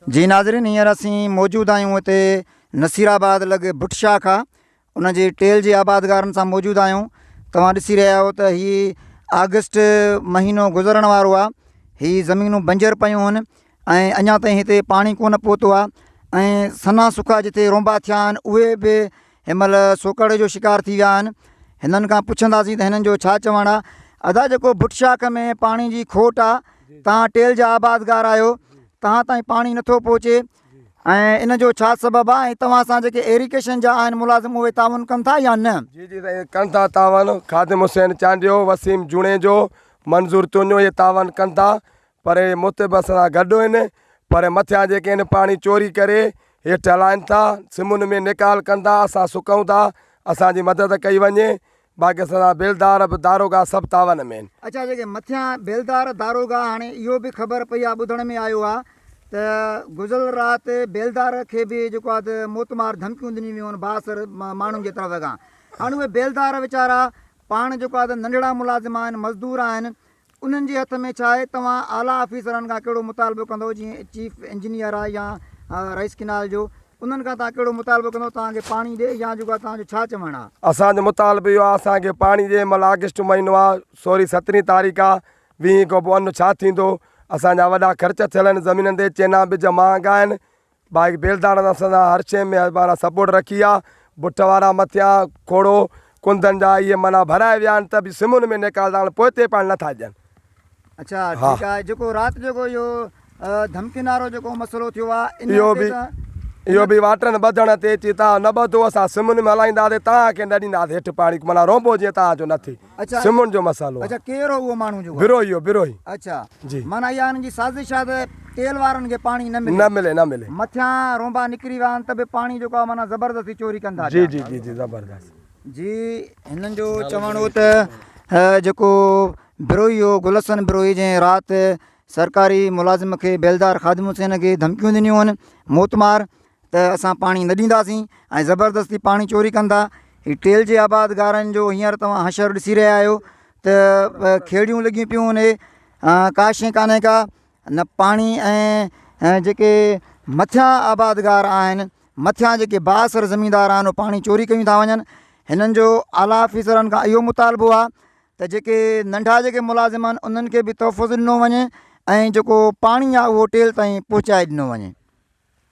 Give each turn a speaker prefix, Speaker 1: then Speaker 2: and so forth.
Speaker 1: جي ناظرين هينئر اسين موجود آهيون هتي نصير آباد لڳ ڀٽ شاهه کان ان جي ٽيل جي آبادگارن سان موجود آهيون توهان ڏسي رهيا آهيو ته هي آگسٽ مهينو گذرڻ وارو آهي هي زمينون بنجر پيون آهن ۽ اڃا تائين هتي پاڻي ڪونه پهتو آهي ۽ سنا سڪا جتي رونبا ٿيا آهن اهي به هن مهل سوڪڙ جو شڪار ٿي ويا آهن هنن کان پڇنداسين ته هنن جو ڇا چوڻ آهي ادا جيڪو ڀٽ شاخ ۾ پاڻي جي کوٽ آهي توهان ٽيل جا آبادگار آهيو توهان تائين پاڻي نٿو پهچي ۽ ان جو ڇا سبب آهي ۽ توهان سان جيڪي ايريگيشن جا آهن ملازم اهي تعاون ڪن ٿا يا نه؟
Speaker 2: جي جي سائين ڪن ٿا تعاون خادم حسين چانڊيو وسيم جوڻيجو منظور تونيو اهي تعاون ڪن ٿا پر اهي مطب اسان سان گڏ آهن پر مٿيان جيڪي آهن پاڻي چوري ڪري هيٺ هلائن ٿا سمن ۾ نيڪال ڪن ٿا اسان سڪون ٿا اسان جي مدد ڪئي وڃي باقي اسان سان بيلدار به داروغا سڀ تعاون ۾ آهن.
Speaker 1: اڇا جيڪي مٿيان بيلدار داروغا هاڻي اهو به خبر پئي آهي ٻڌڻ ۾ آيو آهي ته گذريل رات بيلدار کي به جيڪو آهي ته موتمار ڌمڪيون ڏنيون ويون آهن بااثر ماڻهن جي طرف کان هاڻي اهي بيلدار ويچارا پاڻ جيڪو آهي ته ننڍڙا ملازم آهن مزدور آهن انهن جي هٿ ۾ ڇا آهي؟ توهان اعليٰ آفيسرن کان ڪهڙو مطالبو ڪندؤ جيئن چيف انجنيئر آهي يا رئيس ڪينال جو انهن کان توهان ڪهڙو مطالبو ڪندؤ توهان کي پاڻي ڏي يا جيڪو آهي توهان جو ڇا چوڻ آهي؟
Speaker 2: اسان جو مطالبو اهو آهي اسان کي پاڻي ڏي هن مهل آگسٽ مهينو آهي سوري سترهين تاريخ آهي ويهين کان پوء ان ڇا ٿيندو اسان جا وڏا خرچ ٿيل آهن زمينن تي چينا ٻج مهانگا آهن باقي بيلدارن اسان سان هر شيء ۾ معنيٰ سپورٽ رکي آ. بٺ وارا مٿيان کوڙو ڪنڌن جا اهي معنيٰ ڀرائي ويا آهن ته به سمن ۾ نيڪال ٿا هاڻ پوئتي پائڻ نٿا ڏين.
Speaker 1: اڇا ٺيڪ آهي جيڪو رات جيڪو اهو ڌمڪين وارو جيڪو مسئلو ٿيو آ ان
Speaker 2: اهو به اهو به واٽرن ٻڌڻ تي چي تان نه ٻڌو اسان سمن ۾ هلائينداسين تان کي نه ڏينداسين هيٺ پاڻي معنيٰ رونبو جيئن تان جو نه ٿئي.
Speaker 1: اڇا
Speaker 2: سمن جو مسئلو آ.
Speaker 1: اڇا ڪير هو اهو ماڻهو جيڪو.
Speaker 2: بروهي هو بروهي.
Speaker 1: اڇا
Speaker 2: جي.
Speaker 1: معنيٰ اها هنن جي سازش آ ته تيل وارن کي پاڻي نه ملي.
Speaker 2: نه ملي نه ملي.
Speaker 1: مٿيان رونبا نڪري ويا آهن ته به پاڻي جيڪو آ معنيٰ زبردستي چوري ڪن ٿا
Speaker 2: جي جي جي جي زبردست.
Speaker 1: جي هنن جو چوڻ هو ته جيڪو بروهي هو گل حسن بروهي جنهن رات سرڪاري ملازم کي بيلدار خادم حسين کي ڌمڪيون ڏنيون هن موتمار ته اسان پاڻي نه ڏينداسين ۽ زبردستي پاڻي چوري ڪن ٿا هي ٽيل جي آبادگارن جو هينئر توهان حشر ڏسي رهيا آهيو ته کيڙيون لڳيون پيون آهن ڪا شيء ڪانهي ڪا نه پاڻي ۽ جيڪي مٿيان آبادگار آهن مٿيان جيڪي بااثر زميندار آهن اهي پاڻي چوري ڪيون ٿا وڃن هنن جو اعليٰ آفيسرن کان اهو مطالبو آهي ته جيڪي ننڍا جيڪي ملازم آهن انهن کي به تحفظ ڏنو وڃي ۽ جيڪو پاڻي آهي اهو ٽيل تائين پهچائي ڏنو وڃي.